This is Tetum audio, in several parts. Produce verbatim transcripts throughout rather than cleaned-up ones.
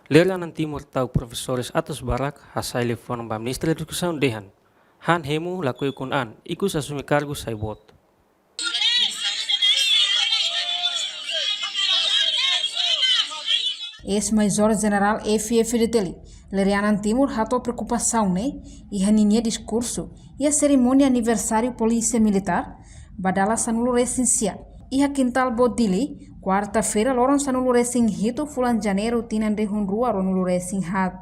Lere Anan Timur tau profesores atus barak hasai liafuan ba Ministra Edukasaun dehan han hemu lakohi ukun an ikus asume kargu sai boot. Eis-Majór Jenerál F F Detelli, Lere Anan Timur hato'o preokupasaun ne'e iha ninia diskursu iha serimónia aniversáriu Polísia Militár ba dala sanulu resin sia, iha Kintal Boot Dili, kuarta-feira, loron sanulu resin hitu fulan Janeiru tinan rihun rua ruanulu resin haat.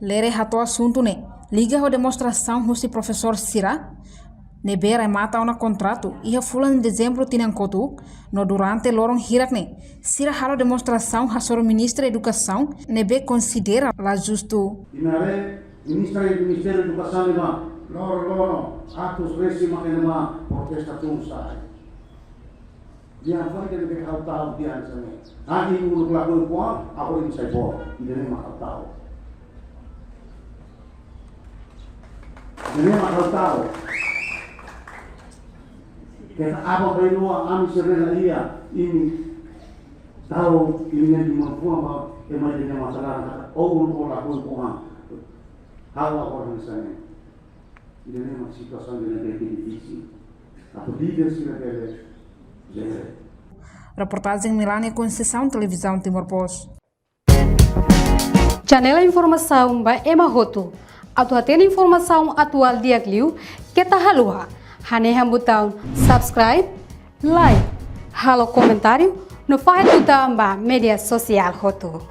Lere hato'o asuntu ne'e liga ho demonstrasaun husi profesór sira ne'ebé remata ona kontratu iha fulan Dezembru tinan kotuk, no durante loron hirak ne'e sira halo demonstrasaun hasoru Ministra Edukasaun ne'ebé konsidera la justu. Imi haree, Ministra, Ministériu Edukasaun ne'ebá loroloron atus resin mak ne'ebá protesta tun sai. Dehan fali dehan ke ha'u tau dehan sene. Ha'u uluk lakohi ukun an, agora imi sai boot. Ida-ne'e mak ha'u tau. Ida-ne'e mak ha'u tau. Keta aban-bainrua ami sira-ne'e iha, imi tau, imi-nia liafuan ba ema ida-ne'e mak salah, keta uluk lakohi ukun an. Ha'u agora dehan sene. Ida-ne'e mak situasaun ida-ne'ebé difisil. Atu líder sira bele, bele. Reportajen Melania Conceição, Televizaun Timor Post. Channel informasaun ba ema hotu. Atu hatene informasaun atuál di'ak liu, keta haluha hanehan butaun subscribe, like, halo komentáriu, no fahe tutan ba média sosiál hotu.